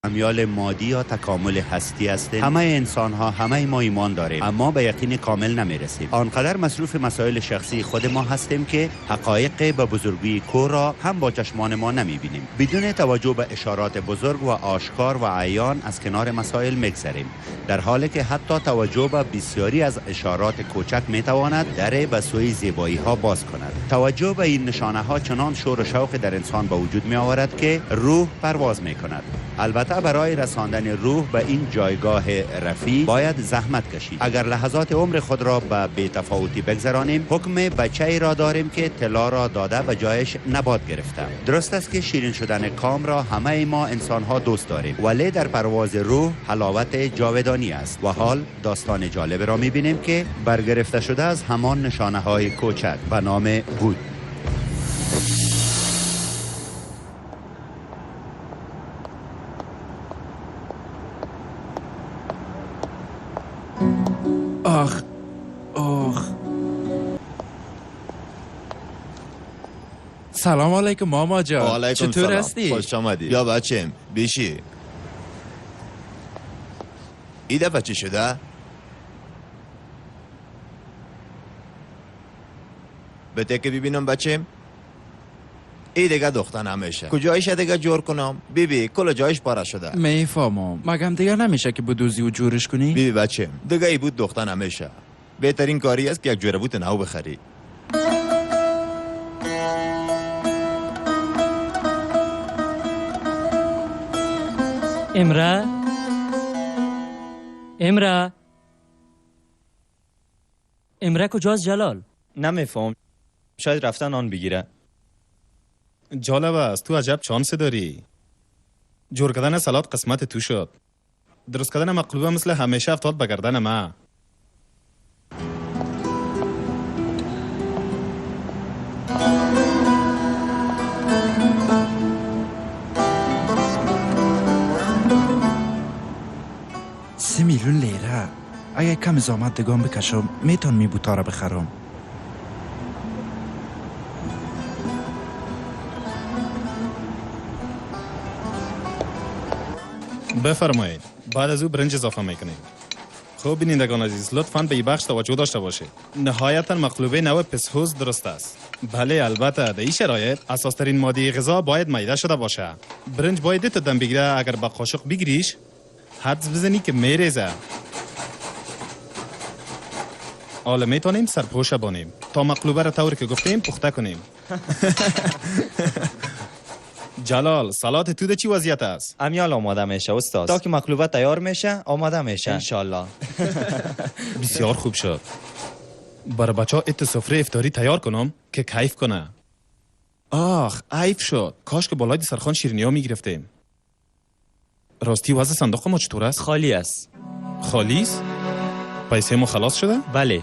امیال مادی یا تکامل هستی هستیم. همه انسان ها، همه ما ایمان داریم، اما به یقین کامل نمیرسیم. آنقدر مصروف مسائل شخصی خود ما هستیم که حقایق به بزرگی کوه را هم با چشمان ما نمیبینیم. بدون توجه به اشارات بزرگ و آشکار و عیان از کنار مسائل میگذریم، در حالی که حتی توجه به بسیاری از اشارات کوچک میتواند در به سوی زیبایی ها باز کند. توجه به این نشانه ها چنان شور و شوق در انسان به وجود می آورد که روح پرواز می کند. البته برای رساندن روح به این جایگاه رفیع باید زحمت کشید. اگر لحظات عمر خود را به بی‌تفاوتی بگذرانیم، حکم بچه‌ای را داریم که طلا را داده و جایش نبات گرفته. درست است که شیرین شدن کام را همه ما انسان‌ها دوست داریم، ولی در پرواز روح حلاوت جاودانی است. و حال داستان جالب را می‌بینیم که برگرفته شده از همان نشانه‌های کوچک به نام بود. آخ آخ، سلام علیکم ماما جان، چطور هستی؟ خوش آمدی. یا بچم بیشی. ای دفعه چی شده؟ بته که ببینم بچم. ای دیگه دختر نمیشه. کجایش دیگه جور کنم؟ بی بی کل جایش پاره شده. میفهمم. مگم دیگه نمیشه که بدوزی و جورش کنی؟ بی بی بچم دیگه ای بود دختر نمیشه. بهترین کاری است که یک جوره بوت نو بخری. امره، امره، امره کجاست جلال؟ نمیفهم، شاید رفتن آن بگیره. جالب است، تو عجب چانس داری. جور کردن سلات قسمت تو شد. درست کردن مقلوبه مثل همیشه افتاد به گردن ما. سه میلیون لیره. اگه کم زحمت دگان بکشم میتونم می بوتا را بخرم. بفرمایید. بعد از او برنج اضافه میکنیم. خب بینندگان عزیز، لطفاً به این بخش توجه داشته باشید. نهایتا مقلوبه نوع پسهوز درست است. بله البته در این شرایط اساس ترین ماده غذا باید میده شده باشه. برنج باید تا دم بگیره. اگر با قاشق بگیریش حدس بزنی که میریزه. حالا میتونیم سرپوش بانیم تا مقلوبه را طوری که گفتیم پخته کنیم. جلال، سلات تو ده چی وضعیت است؟ امیال آماده میشه استاد. تا که مقلوبه تیار میشه آماده میشه انشالله. بسیار خوب شد. برای بچه ها ات سفره افطاری تیار کنم که کیف کنه. آخ عیب شد، کاش که بالای دسترخوان شیرینی ها میگرفتیم. راستی وضع صندوق ما چطور است؟ خالی است. خالی است؟ پیسه ما خلاص شده؟ بله،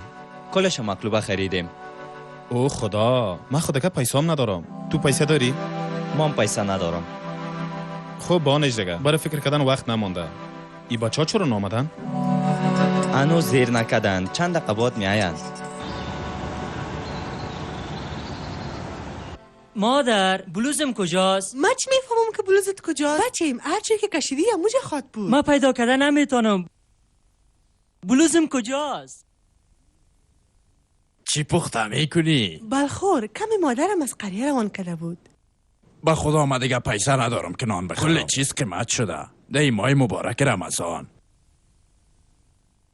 کلش مقلوبه خریدیم. او خدا، من خودکه پیسه هم ندارم. تو پیسه داری؟ ما هم پیسه ندارم. خب بانش دیگه، برای فکر کردن وقت نمانده. ای بچه ها چرا نامدن؟ هنوز زیر نکردند، چند دقیقه بعد میآیند. مادر، بلوزم کجاست؟ من چی میفهمم که بلوزت کجاست؟ بچیم هر چی که کشیدی همونجا خواد بود. من پیدا کردن نمیتونم. بلوزم کجاست؟ چی پخته میکنی؟ بلخور کم مادرم از قریه روان کرده بود. با خدا من دیگه پیسه ندارم که نان بخرم. کل چیز قیمت شده. در این ماه مبارک رمضان.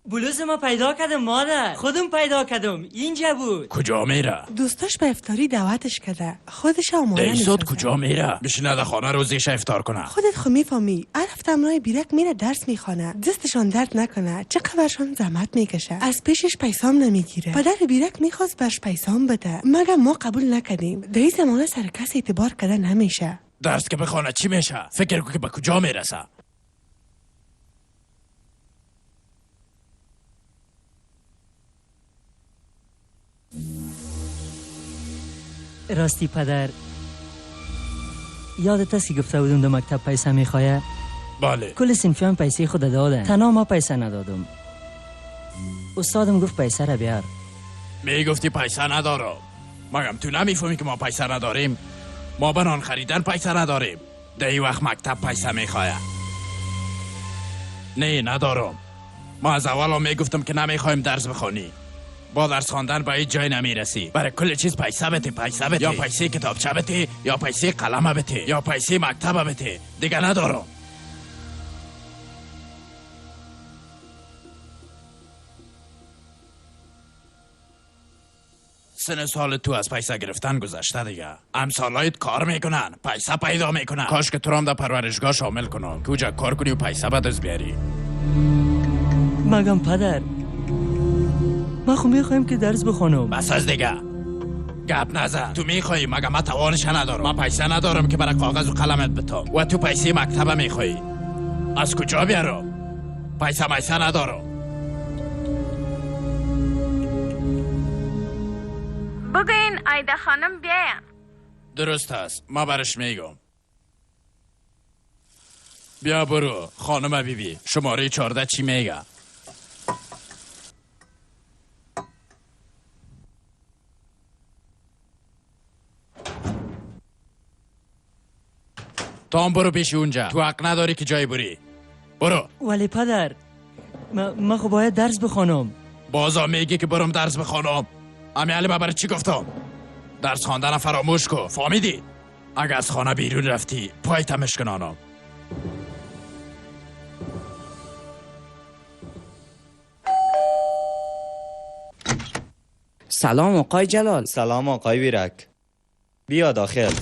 بلوز ما پیدا کردم مادر، خودم پیدا کردم، اینجا بود. کجا میره؟ دوستاش به افطاری دعوتش کرده، خودش آماده میسازه. کجا میره؟ بشینه در خانه روزیش افطار کنه. خودت خو میفهمی، هر هفته همراه بیرک میره درس میخوانه، دستشان درد نکنه، چه برشان زحمت میکشه، از پیشش پیسام نمیگیره. پدر بیرک میخواست برش پیسام بده، مگه ما قبول نکردیم. در این زمانه سر کس اعتبار کرده نمیشه. درس که بخوانه چی میشه؟ فکر کن که به کجا میرسه. راستی پدر، یادت است که گفته بودم در مکتب پیسه میخوایه؟ بله. کل صنفیان پیسه خود دادن، تنها ما پیسه ندادم. استادم گفت پیسه را بیار. میگفتی پیسه ندارم. مگم تو نمیفهمی که ما پیسه نداریم؟ ما به نان خریدن پیسه نداریم. در این وقت مکتب پیسه میخواه. نه ندارم. ما از اول میگفتم که نمیخوایم درس بخوانی. با درس خواندن به هیچ جای نمیرسی. برای کل چیز پیسه بده، پیسه بده، یا پیسه کتابچه بده، یا پیسه قلم بده، یا پیسه مکتب بده. دیگه ندارم. سن سال تو از پیسه گرفتن گذشته دیگه. امثالایت کار میکنن، پیسه پیدا میکنن. کاش که تو را هم در پرورشگاه شامل کنم که اونجا کار کنی و پیسه به دست بیاری. مگم پدر ما خو میخوایم که درس بخوانم. بس از دیگه گپ نزن. تو میخوایی مگه من توانش ندارم. من پیسه ندارم که برای کاغذ و قلمت بتم و تو پیسه مکتب میخوایی. از کجا بیارم؟ پیسه میسه ندارم. بگوین آیدا خانم بیایم. درست است، ما برش میگم. بیا برو خانم بیبی. شماره 14 چی میگه؟ تو هم برو پیش اونجا. تو حق نداری که جای بری. برو. ولی پدر ما خب باید درس بخوانم. بازم میگی که برم درس بخوانم؟ امیالی من برای چی گفتم؟ درس خواندن فراموش کن، فهمیدی؟ اگه از خانه بیرون رفتی پای تمشکنانم. سلام آقای جلال. سلام آقای ویرک. بیا داخل.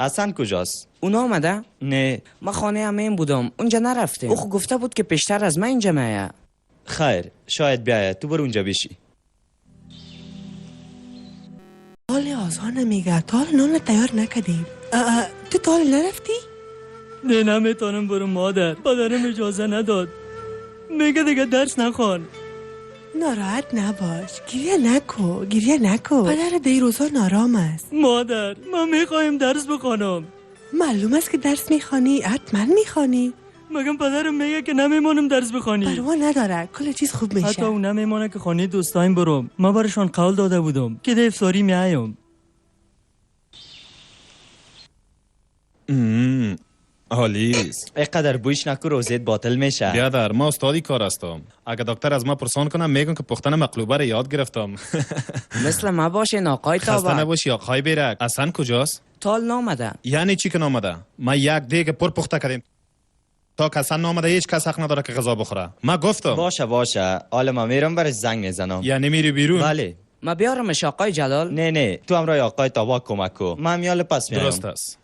حسن کجاست؟ اونا آمده؟ نه. ما خانه امین بودم، اونجا نرفتیم. او خو گفته بود که پیشتر از من اینجا میایه. خیر، شاید بیاید. تو برو اونجا بشی. حال آزان میگه تا حال نان تیار نکردیم. تو تا حال نرفتی؟ نه نمیتونم برم مادر، پدرم اجازه نداد. میگه دیگه درس نخوان. ناراحت نباش، گریه نکو، گریه نکو. پدر دیروزا نارام است. مادر ما میخوایم درس بخوانم. معلوم است که درس میخوانی، حتما میخوانی. مگم پدرم میگه که نمیمانم درس بخوانی. پروا نداره، کل چیز خوب میشه. حتی او نمیمانه که خانه دوستایم برم. ما برشان قول داده بودم که ده افطاری میایم. عالیست. اینقدر بویش نکو روزیت باطل میشه. بیادر ما استادی کار هستم. اگه دکتر از ما پرسان کنم میگم که پختن مقلوبه را یاد گرفتم. مثل ما باشین آقای خسته تابک. نباشی آقای بیرک. حسن کجاست؟ تال نامده. یعنی چی که نامده؟ ما یک دیگ پر پخته کردیم. تا که حسن نامده هیچ کس حق نداره که غذا بخوره. ما گفتم. باشه باشه، حالا ما میرم برش زنگ میزنم. یعنی میری بیرون؟ بله. ما بیارمش آقای جلال؟ نه نه، تو همراه آقای تاباک کمک کو. من میال پس میایم. درست است.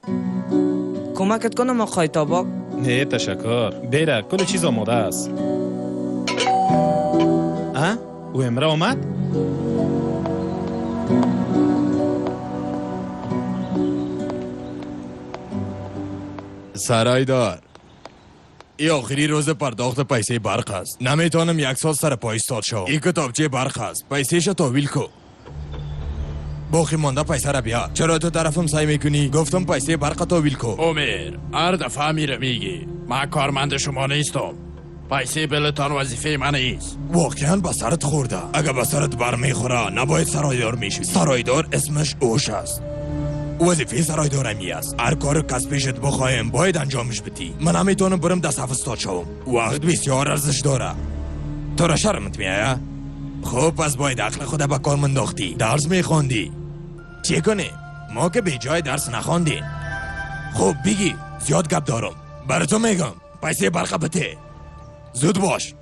کمکت کنم آقای تاباک؟ نه تشکر. بیرک کل چیز آماده است. اه؟ او امره آمد؟ سرایدار، ای آخری روز پرداخت پیسه برق است. نمیتونم یک سال سر پای ایستاد شوم. این کتابچه برق است، پیسهش تحویل کو. باقی مانده پیسه را بیا. چرا تو طرفم سعی میکنی؟ گفتم پیسه برق تحویل کو. عمر هر دفعه میره میگی من کارمند شما نیستم. پیسه بلتان وظیفه من نیست. واقعا به سرت خورده. اگه به سرت برمیخوره نباید سرایدار میشی. سرایدار اسمش اوش است. وظیفه سرایدار همی است. هر کار کس پیشت بخوایم باید انجامش بدی. من نمیتونم برم دست هفت شوم. وقت بسیار ارزش داره. تو را شرمت میایه؟ خب پس باید عقل خود به کار منداختی. درس میخواندی. چه کنی؟ ما که به جای درس نخواندیم. خب بگی، زیاد گپ دارم. برای تو میگم پیسه برق بده. زود باش.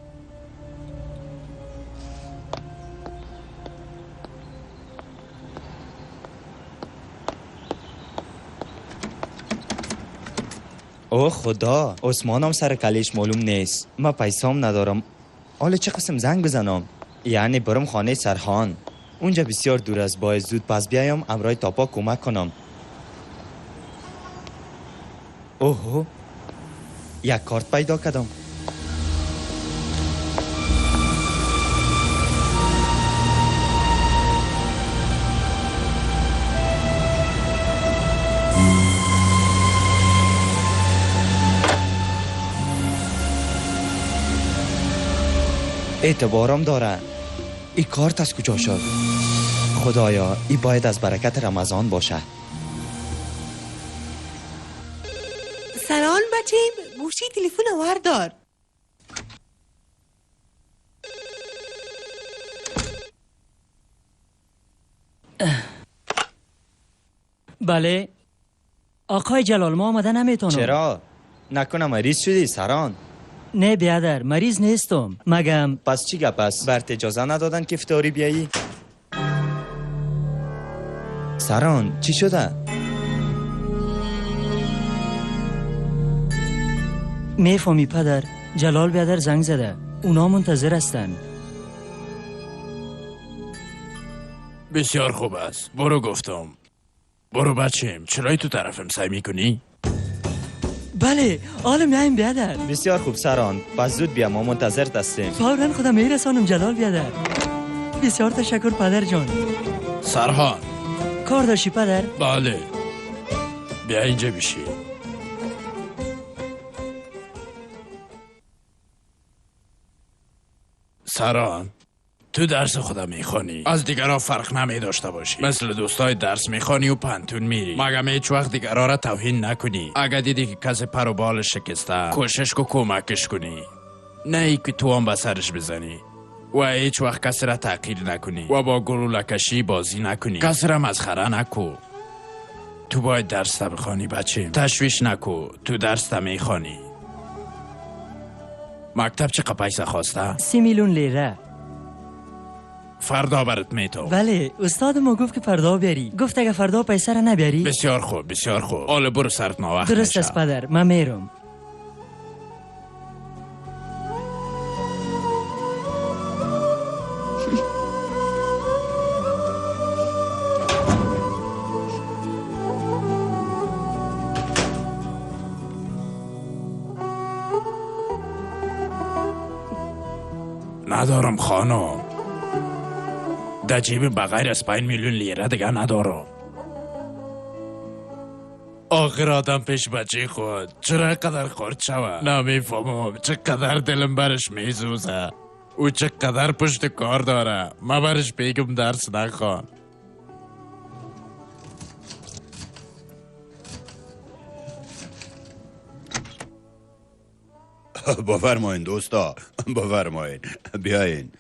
او خدا، عثمانم سر کلیش معلوم نیست. ما پیسام ندارم. حالا چه قسم زنگ بزنم؟ یعنی برم خانه سرحان. اونجا بسیار دور است. باید زود پس بیایم امرای تاپا کمک کنم. اوهو، یک کارت پیدا کردم. اعتبارم داره. این کارت از کجا شد؟ خدایا، این باید از برکت رمضان باشه. سلام بچیم، گوشی تلفن وردار. بله آقای جلال، ما آمده نمیتونم. چرا؟ نکنه مریض شدی سران؟ نه بیادر، مریض نیستم. مگم پس چی گپ است؟ برت اجازه ندادن که افطاری بیایی؟ سران چی شده؟ میفهمی پدر، جلال بیادر زنگ زده، اونا منتظر هستن. بسیار خوب است، برو گفتم. برو بچیم، چرا تو طرفم سعی میکنی؟ بله، حالا میایم بیادر. بسیار خوب سران، پس زود بیا، ما منتظر هستیم. فورا خودم میرسانم جلال بیادر. بسیار تشکر پدر جان. سرهان کار داشتی پدر؟ بله، بیا اینجا بشی. سران تو درس خودم میخوانی، از دیگرها فرق نمی داشته باشی. مثل دوستای درس میخوانی و پنتون میری، مگم هیچ وقت دیگرها را توهین نکنی. اگه دیدی که کسی پر و بال شکسته، کوشش کو کمکش کنی، نه ای که تو هم به سرش بزنی. و هیچ وقت کسی را تحقیر نکنی و با گلوله کشی بازی نکنی، کسی را مسخره نکو. تو باید درس بخوانی بچیم، تشویش نکو، تو درس میخوانی. مکتب چقدر پیسه خواسته؟ 3 میلیون لیره. فردا برات میتم. بله، استاد ما گفت که فردا بیاری. گفت اگه فردا پیسه را نبیاری. بسیار خوب، بسیار خوب. حالا برو سرت ناوقت درست میشه. است پدر، من میرم. ندارم خانم، در جیب بغیر از 5 میلیون لیره دیگه ندارم. آخر آدم پیش بچه خود چرا قدر خورد شوه؟ نمیفهمم چقدر دلم برش میسوزه، او چقدر پشت کار داره. ما برش بگم درس نخوان. بفرمایین دوستا، بفرمایین، بیاین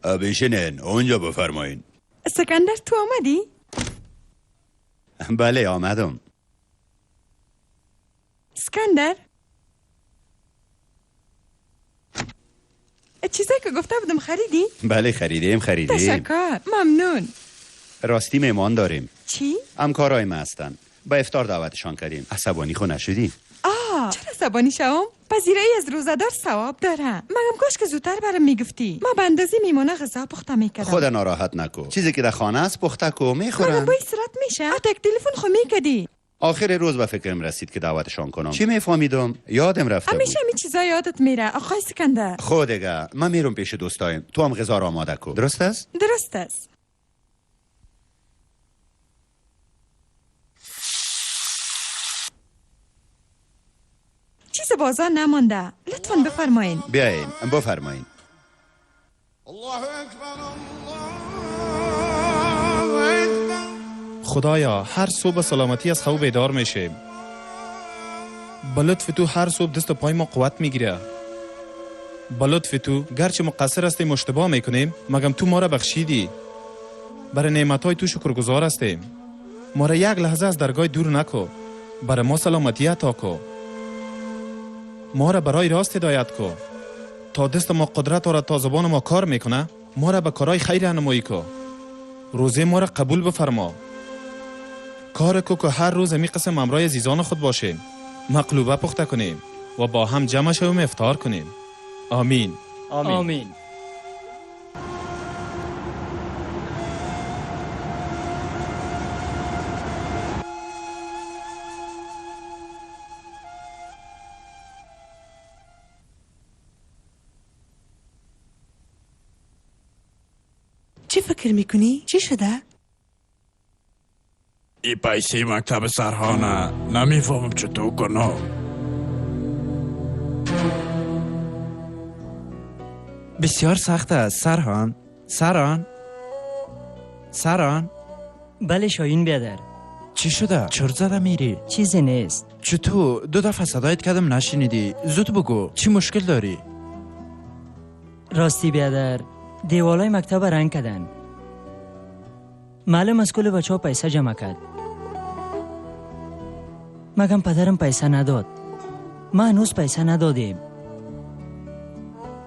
بشینین اونجا. بفرمایین. سکندر تو آمدی؟ بله آمدم. سکندر چیزایی که گفته بودم خریدی؟ بله خریدیم خریدیم. تشکر، ممنون. راستی مهمان داریم. چی؟ همکارای ما هستن، به افطار دعوتشان کردیم. عصبانی خو نشدی؟ چرا عصبانی شوم؟ پذیرایی از روزه‌دار ثواب داره. مگم کاش که زودتر برام میگفتی. ما به اندازه میمونه غذا پخته میکردم. خود ناراحت نکو، چیزی که در خانه است پخته کو میخورن. مگم با این صورت میشه؟ حتی یک تلفن خو میکردی. آخر روز به فکرم رسید که دعوتشان کنم. چی میفهمیدم؟ یادم رفته بود. همیشه همین چیزا یادت میره آقای سکندر. خو دیگه من میرم پیش دوستایم، تو هم غذا را آماده کو. درست است؟ درست است. چیز بازار نمانده، لطفاً بفرمایین. بیاین بفرمایین. خدایا هر صبح سلامتی از خواب بیدار میشیم. به لطف تو هر صبح دست و پای ما قوت میگیره. به لطف تو گرچه مقصر هستیم اشتباه میکنیم، مگم تو ما را بخشیدی. برای نعمتهای تو شکرگزار هستیم. ما را یک لحظه از درگاه دور نکو، برای ما سلامتی عطا کو. ما را برای راست هدایت کو، تا دست ما قدرت دارد، تا زبان ما کار میکنه. ما را به کارهای خیر راهنمایی کو. روزه ما را قبول بفرما. کار کو که هر روز می قسم امرای عزیزان خود باشیم، مقلوبه پخته کنیم و با هم جمع شویم افطار کنیم. آمین. آمین. آمین. چی فکر میکنی؟ چی شده؟ ای پیسه مکتب سرهانه نمیفهمم چطور کنم. بسیار سخت است سرهان. سرهان، سرهان. بله شاهین بیادر. چی شده؟ چرا زده میری؟ چیزی نیست. چطور؟ 2 دفعه صدایت کردم نشنیدی. زود بگو چی مشکل داری؟ راستی بیادر، دیوالای مکتب رنگ کردن. معلم از کل بچه ها پیسه جمع کرد، مگم پدرم پیسه نداد. ما هنوز پیسه ندادیم.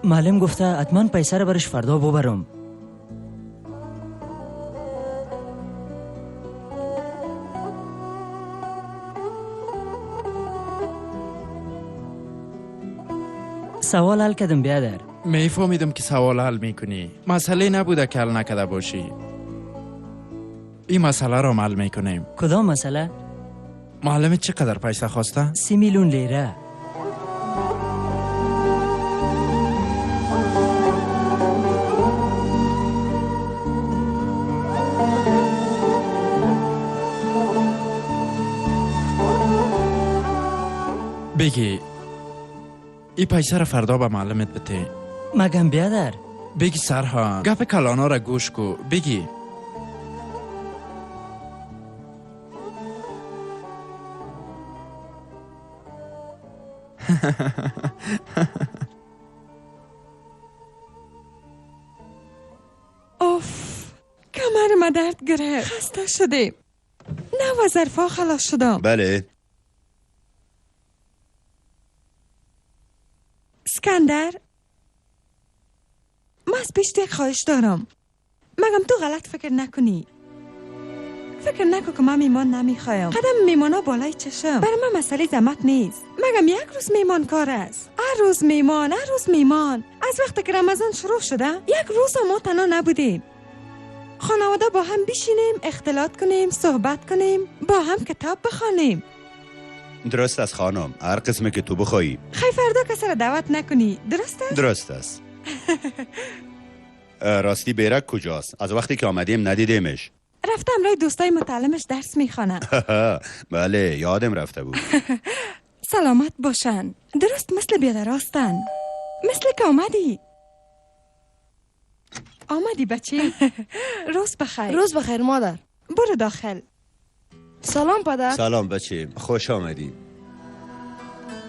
معلم گفته حتما پیسه را برش فردا ببرم. سوال حل کردم بیادر. میفهمیدم که سوال حل میکنی. مسئله نبوده که حل نکرده باشی. این مسئله را حل میکنیم. کدام مسئله؟ معلم چقدر پیسه خواسته؟ 30 میلیون لیره. بگی این پیسه را فردا به معلمت بده. مگم بیادر؟ بگی سرهان، گپ کلانا را گوش کو. بگی اوف، کمر ما درد گرفت، خسته شدیم. نه و ظرفا خلاص شدم. بله اسکندر، من از پیش یک خواهش دارم. مگم تو غلط فکر نکنی. فکر نکن که من میمان نمیخوایم. قدم میمانا بالای چشم. برای من مسئله زحمت نیست. مگم یک روز میمان کار است. هر روز میمان، هر روز میمان. از وقتی که رمضان شروع شده یک روز ما تنها نبودیم. خانواده با هم بشینیم، اختلاط کنیم، صحبت کنیم، با هم کتاب بخوانیم. درست است خانم، هر قسمه که تو بخوایی. خی فردا کسی را دعوت نکنی، درست است؟ درست است. راستی بیرک کجاست؟ از وقتی که آمدیم ندیدیمش. رفتم رای دوستای متعلمش درس میخوانه. بله یادم رفته بود. سلامت باشن، درست مثل بیادراستن. مثل که آمدی. آمدی بچه؟ روز بخیر. روز بخیر مادر. برو داخل. سلام پدر. سلام بچه، خوش آمدی.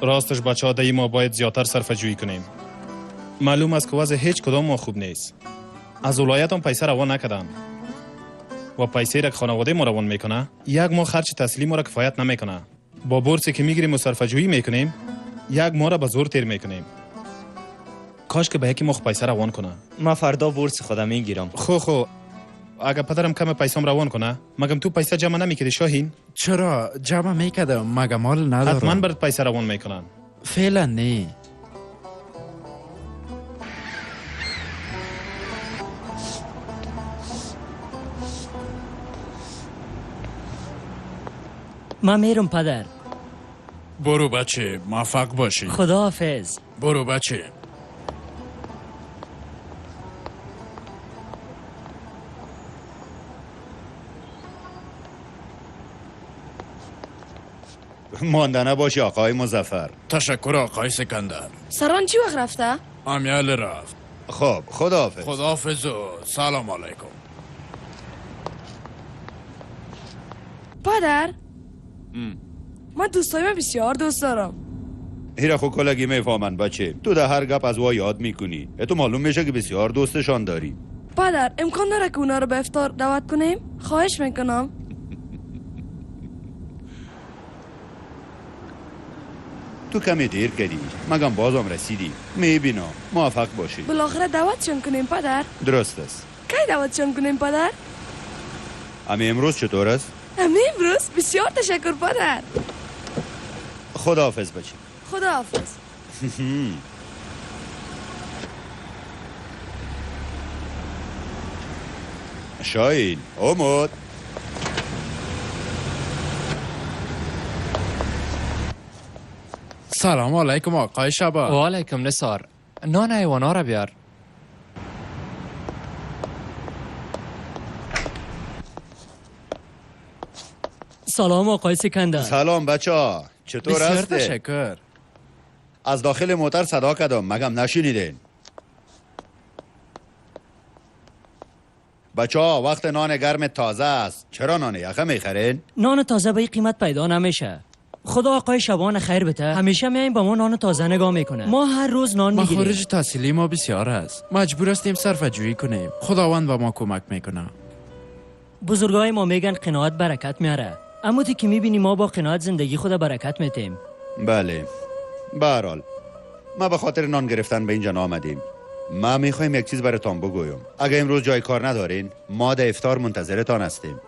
راستش بچه ها ما باید زیادتر صرفه جویی کنیم. معلوم است که وضع هیچ کدام ما خوب نیست. از ولایت هم پیسه روان نکردن و پیسه را که خانواده ما روان میکنه یک ماه خرج تحصیلی ما را کفایت نمیکنه. با بورسی که میگیریم و صرفه جویی میکنیم یک ماه را به زور تیر میکنیم. کاش که به یکی ماه پیسه روان کنه. ما فردا بورس خودم میگیرم. خو اگه پدرم کم پیسام روان کنه، مگم تو پیسه جمع نمیکردی شاهین؟ چرا جمع میکردم، مگم مال ندارم. حتما برات پیسه روان میکنن. فعلا نه. من میرم پدر. برو بچه، موفق باشی. خداحافظ. برو بچه. مانده نباشی آقای مظفر. تشکر آقای سکندر. سران چی وقت رفته؟ امیال رفت. خب خداحافظ. خداحافظ و سلام علیکم. پدر، من دوستایم بسیار دوست دارم. هیرا خو کلگی میفهمن بچه. تو در هر گپ از وا یاد میکنی. تو معلوم میشه که بسیار دوستشان داری. پدر، امکان داره که اونا رو به افطار دعوت کنیم؟ خواهش میکنم. تو کمی دیر کردی، مگم بازم رسیدی. میبینم موفق باشی. بالاخره دعوتشون کنیم پدر. درست است. کی دعوتشون کنیم پدر؟ امی امروز چطور است؟ امی امروز بسیار تشکر پدر. خداحافظ بچه. خداحافظ. شاهین اومد. سلام علیکم آقای شبا. و علیکم نثار. نان حیوانا را بیار. سلام آقای سکندر. سلام بچه ها، چطور هستی؟ بسیار تشکر. از داخل موتر صدا کردم مگم نشنیدین؟ بچه ها وقت نان گرم تازه است، چرا نان یخه میخرین؟ نان تازه به این قیمت پیدا نمیشه. خدا آقای شبان خیر بده، همیشه میایم با ما نان تازه نگاه میکنه. ما هر روز نان میگیریم. مخارج تحصیلی ما بسیار است، مجبور هستیم صرفه جویی کنیم. خداوند به ما کمک میکنه. بزرگای ما میگن قناعت برکت میاره، اما تو که میبینی ما با قناعت زندگی خود برکت میتیم. بله، به هر حال ما به خاطر نان گرفتن به اینجا آمدیم. ما میخوایم یک چیز براتان بگویم. اگه امروز جای کار ندارین، ما در افطار منتظرتان هستیم.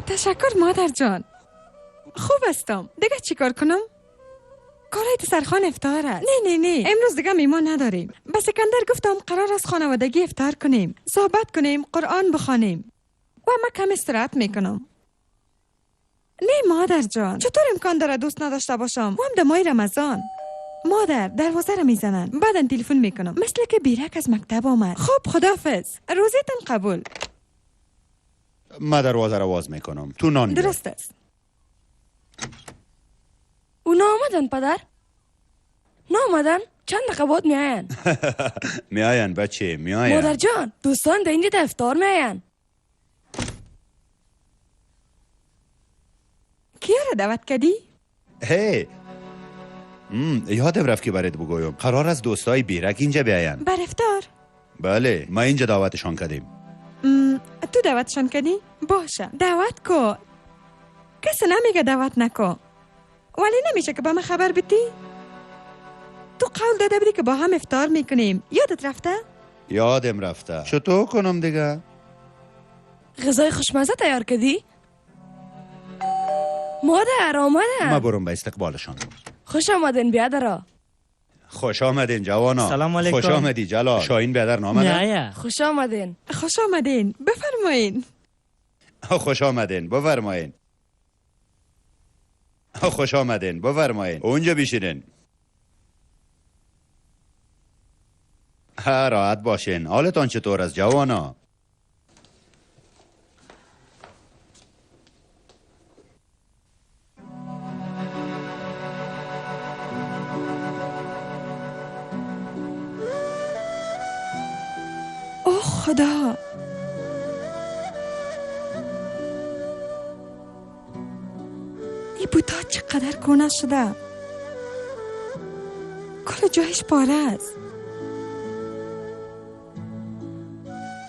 تشکر مادر جان. خوب هستم. دیگه چیکار کنم؟ کارای سرخان افطار است. نه نه نه، امروز دیگه میمان نداریم. به سکندر گفتم قرار است خانوادگی افطار کنیم، صحبت کنیم، قرآن بخوانیم و من کم استراحت میکنم. نه مادر جان، چطور امکان داره دوست نداشته باشم؟ و هم در ماه رمضان. مادر دروازه را میزنن، بعدا تلفن میکنم. مثل که بیرک از مکتب آمد. خب خداحافظ، روزیتان قبول. ما دروازه را باز میکنم، تو نان بیار. درست است. اونا آمدن پدر؟ نه آمدن؟ چند دقیقه بعد میآین. میآین بچه، میآین. مادر جان، دوستان در اینجا در افطار میآین. کیا را دعوت کردی؟ هی، یادم رفت که برات بگویم قرار است دوستای بیرک اینجا بیاین. بر افطار؟ بله، ما اینجا دعوتشان کردیم. تو دعوتشان کردی؟ باشه، دعوت کو. کسی نمیگه دعوت نکو، ولی نمیشه که با من خبر بدی؟ تو قول داده بودی که با هم افطار میکنیم، یادت رفته؟ یادم رفته. چطور کنم دیگه؟ غذای خوشمزه تیار کردی؟ مادر آمدن. ما برم به استقبالشان. خوش آمدین بیادرا. خوش آمدین جوانا. سلام علیکم. خوش آمدی جلال. شاهین بیادر نامدن؟ نه. خوش آمدین. خوش آمدین، بفرمایین. خوش آمدین، بفرمایین. خوش آمدین، بفرمایین. اونجا بشینین. راحت باشین. حالتان چطور است جوانا؟ اوه خدا، این بوتا چقدر کهنه شده، کل جایش پاره است.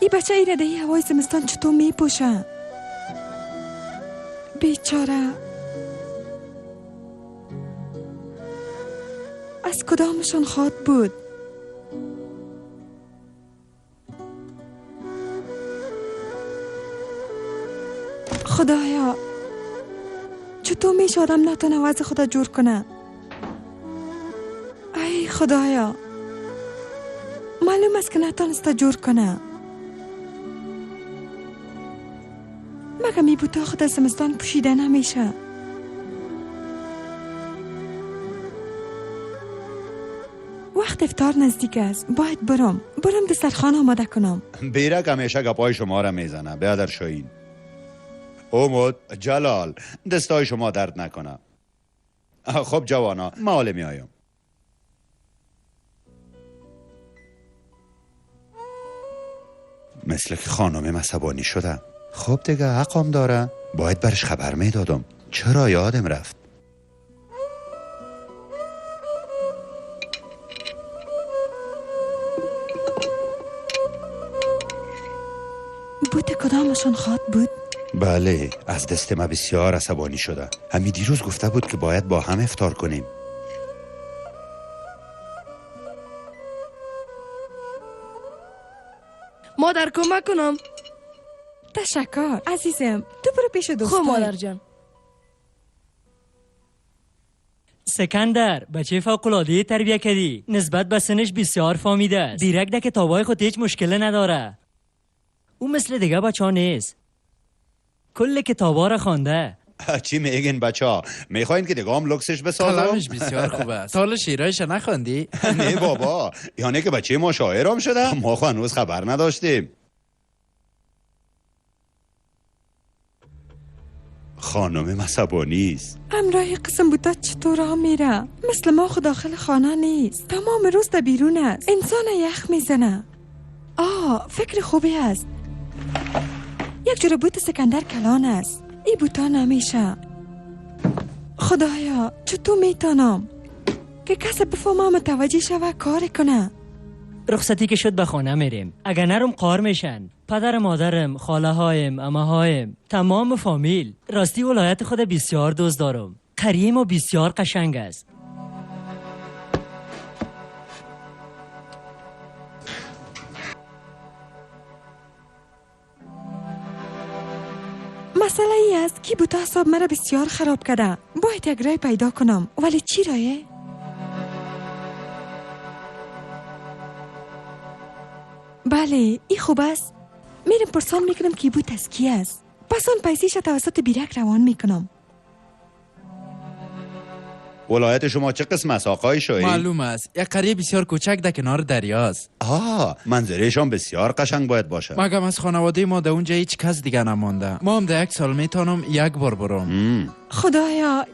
این بچه ایره در این هوای زمستان چطور میپوشه؟ بیچاره، از کدامشان خواد بود؟ خدایا، چطور میشه آدم نتونه وضع خدا جور کنه؟ ای خدایا، معلوم است که نتانسته جور کنه. مگه می بوتا خود از زمستان پوشیده نمیشه؟ وقت افطار نزدیک است، باید برم دسترخوان آماده کنم. بیرک همیشه گپای شما را میزنه بیادر شاهین. اومد جلال، دستای شما درد نکنه. خب جوانا، ما حالا میایم. مثل که خانم عصبانی شده. خب دیگه حقم داره، باید برش خبر میدادم. چرا یادم رفت؟ بوت کدامشان خواد بود؟ بله، از دست ما بسیار عصبانی شده. همین دیروز گفته بود که باید با هم افطار کنیم. مادر کمک کنم. تشکر عزیزم، تو برو پیش دوستان. خب مادر جان. سکندر بچه فوق‌العاده تربیه کردی، نسبت به سنش بسیار فهمیده است. بیرک در کتابای خود هیچ مشکل نداره. او مثل دیگه بچه ها نیست، کل کتابا را خوانده. چی میگین بچه ها؟ میخواین که دیگه هم لکسش بسازم؟ قلمش بسیار خوب است. تا حالا شعرهایش نخواندی؟ نه بابا، یعنی که بچه ما شاعرم شده؟ ما خو هنوز خبر نداشتیم. خانم عصبانی است. همراه قسم بوتا چطور راه میره؟ مثل ما خود داخل خانه نیست، تمام روز در بیرون است. انسان یخ میزنه. آه، فکر خوبی است. یک جور بوت سکندر کلان است. ای بوتا نمیشه. خدایا، چطور میتونم که کسی بفهمه متوجه شوه کار کنه؟ رخصتی که شد به خانه میریم. اگر نرم قار میشن. پدر مادرم، خاله هایم، عمه هایم، تمام فامیل. راستی ولایت خود بسیار دوست دارم. قریه ما بسیار قشنگ است. مسئله ای است که بوتا حساب مرا بسیار خراب کرده. باید یک رای پیدا کنم. ولی چی رایه؟ بله این خوب است. میرم پرسان میکنم که بوت از کی است. پس آن پیسیش توسط بیرک روان میکنم. ولایت شما چه قسم است آقای شاهین؟ معلوم است، یک قریه بسیار کوچک در کنار دریاست. آه، منظرهشان بسیار قشنگ باید باشه. مگم از خانواده ما در اونجا هیچ کس دیگه نمانده. ما هم در یک سال میتونم یک بار برم. خدایا،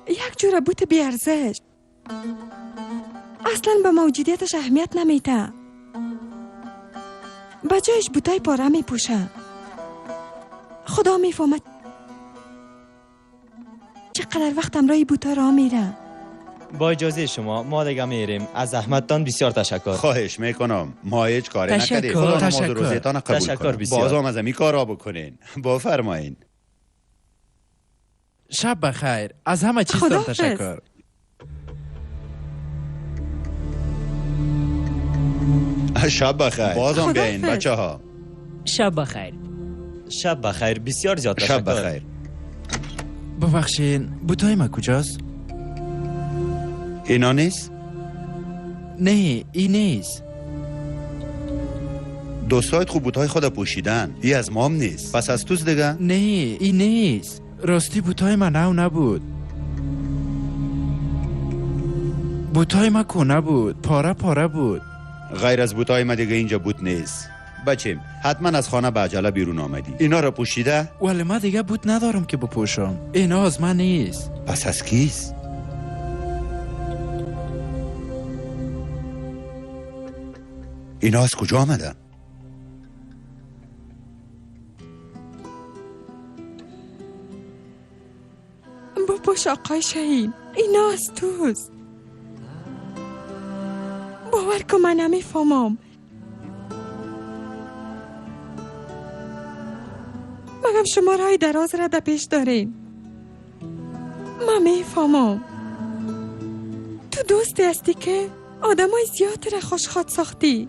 یک جوره بوت بیارزش. اصلا به موجودیتش اهمیت نمیته. به جایش بوتای پاره میپوشه. خدا میفهمد چقدر وقت همراه بوتا را میره. با اجازه شما ما دیگه میریم. از زحمتتان بسیار تشکر. خواهش میکنم. ما هیچ کاری نکردیم. خدا نماز روزیتان قبول تشکر بسیار. بازم از این کارا بکنین. بفرمایین. شب بخیر. از همه چیزتان تشکر. شب بخیر. بازم بیاین بچه ها. شب بخیر. شب بخیر. بسیار زیاد تشکر. شب بخیر. ببخشین، بوتای ما کجاست؟ اینا نیست؟ نه، این نیست. دوستایت خوب بوتای خود پوشیدن. ای از مام نیست. پس از توست دیگه؟ نه، این نیست. راستی بوتای من نو نبود. بوتای ما کونه بود، پاره پاره بود. غیر از بوتای ما دیگه اینجا بوت نیست. بچیم، حتما از خانه به عجله بیرون آمدی. اینا را پوشیده؟ ولی من دیگه بوت ندارم که بپوشم. اینا از من نیست. پس از کیست؟ اینا از کجا آمدن؟ بپوش آقای شاهین، اینا از توست. باور کن من نمیفهمم. مگم شما رای دراز را در پیش دارین. من میفهمم. تو دوستی هستی که آدمای زیاد را خوشخواد ساختی.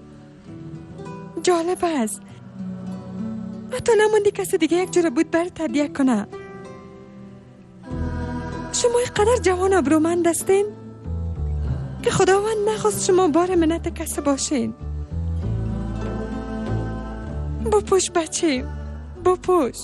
جالب است. حتی نموندی کسی دیگه یک جور بود بر تدیه کنه. شما اینقدر جوان ابرومند هستین که خداوند نخواست شما بار منت کسی باشین. بپوش بچه، بپوش.